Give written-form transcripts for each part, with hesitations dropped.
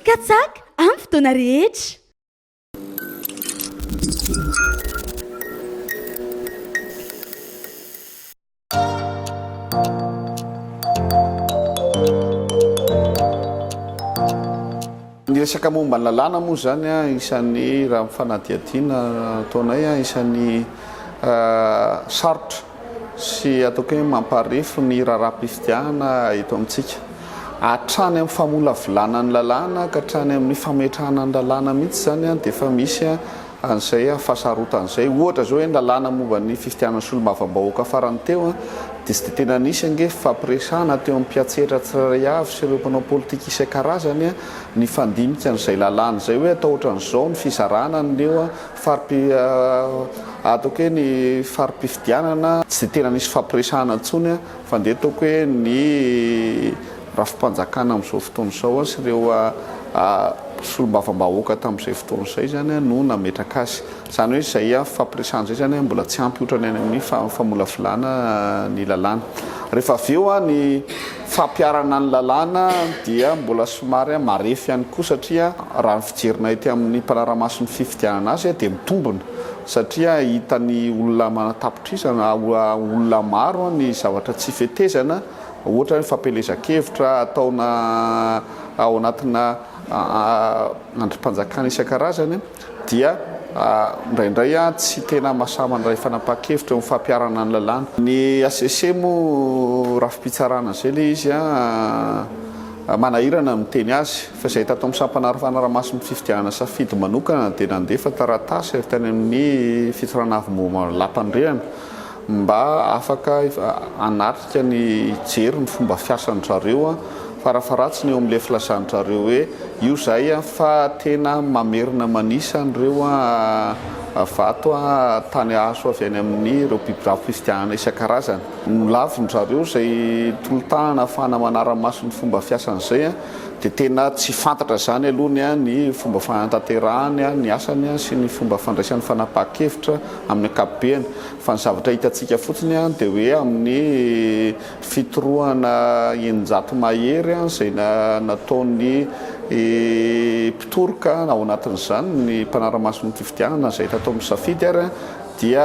Katsaka amin'ny fotoana rehetra. Ny resaka momba ny lalàna moa izany isan'ny raha ny fanadihadiana ataonay isan'ny sarotra sy ataoko hoe mamparefo ny raharaham-pifidianana eto amintsika. Hatrany amin'ny famolavolana ny lalàna ka hatrany amin'ny fametrahana ny lalàna mihitsy izany dia efa misy an'izay fahasarotana izay. Ohatra izao hoe ny lalàna momba ny fifidianana solombavambahoaka farany teo dia tsy dia tena nisy ange fifampiresahana teo amin'ny mpiantsehatra tsirairay avy sy ireo mpanao politika isan-karazany nifandinika an'izay lalàna izay hoe atao ohatran'izao ny fizarana an'ireo fari-pi ataoko hoe ny fari-pifidianana. Tsy dia tena nisy fifampiresahana intsony fa andeha ataoko hoe ny rafi-panjakana amin'izao fotoana izao sy ireo solombavambahoaka tamin'izay fotoana izay izany no nametraka azy. Izany hoe izay fifampiresahana izay izany mbola tsy ampy otrany any amin'ny famolavolana ny lalàna. Rehefa avy eo ny fampiharana ny lalàna dia mbola somary marefo ihany koa satria raha ny fijerinay ety amin'ny mpanara-maso ny fifidianana azy dia mitombina satria hitan'ny olona aman-tapitrisa na olona maro ny zavatra tsy fetezana Ohatra ny fampielezan-kevitra ataona ao anatina andrim-panjakana isan-karazany dia indraindray tsy tena mahasahy mandray fanapahan-kevitra eo amin'ny fampiharana ny lalàna. Ny hcc moa rafi-pitsarana izay ilay izy manahirana ny miteny azy fa izay tato amin'ny sampana fanaraha-maso ny fifidianana safidy manokana dia nandefa taratasy avy tany amin'ny fitsarana avo momba ny lapan'ny Mba afaka hanatrika ny hijery ny fomba fiasan-dry zareo farafaharatsiny eo amin'ilay filazan-dry zareo hoe io izay fa tena mamerina manisa an'ireo vato tany azo avy any amin'ireo bibiravim-pifidianana isan-karazany. Nolavin-dry zareo izay tolo-tanana ahafahana manara-maso ny fomba fiasan'izay dia tena tsy fantatra izany aloha ny fomba fanatanterahany ny asany sy ny fomba fandraisany fanapahan-kevitra amin'ny ankapobeny. Fa ny zavatra hitantsika fotsiny dia hoe amin'ny fitorohana 600 mahery izay nataon'ny mpitoroka ao anatin'izany ny mpanara-maso ny fifidianana izay tato amin'ny safidy ary dia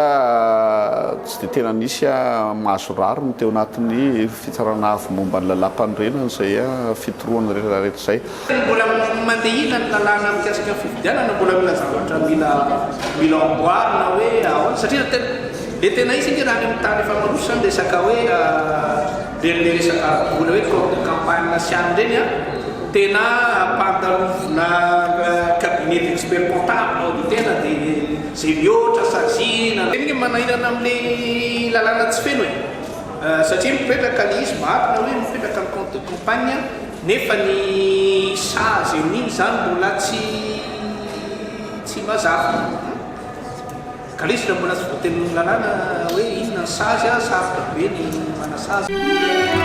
tsy dia tena nisy mahazo rariny teo anatin'ny fitsarana avo momba ny lalàmpanorenana izay fitorohana rehetra rehetra izay. Mbola mandeha ila ny lalàna mikasika ny fifidianana, mbola mila zavatra mila mila amboarina hoe ahoana satria tena le tena izy ange raha any amin'ny tany efa mandroso zany resaka hoe reny le resaka ara-bola hoe compte de campagne sy any reny a tena ampandalovina cabinet d'expert comptable auditeur de zay mihoatra saziana. Reny nge manahirana amle lalàna tsy feno e. Satria mipetraka le izy marina hoe mipetraka ny compte de campagne nefa ny sazy amin'iny zany mbola tsy tsy mazava. Ka le izy raha mbola tsy voatenin'ny lalàna hoe inona ny sazy, sarotra be ny manasazy.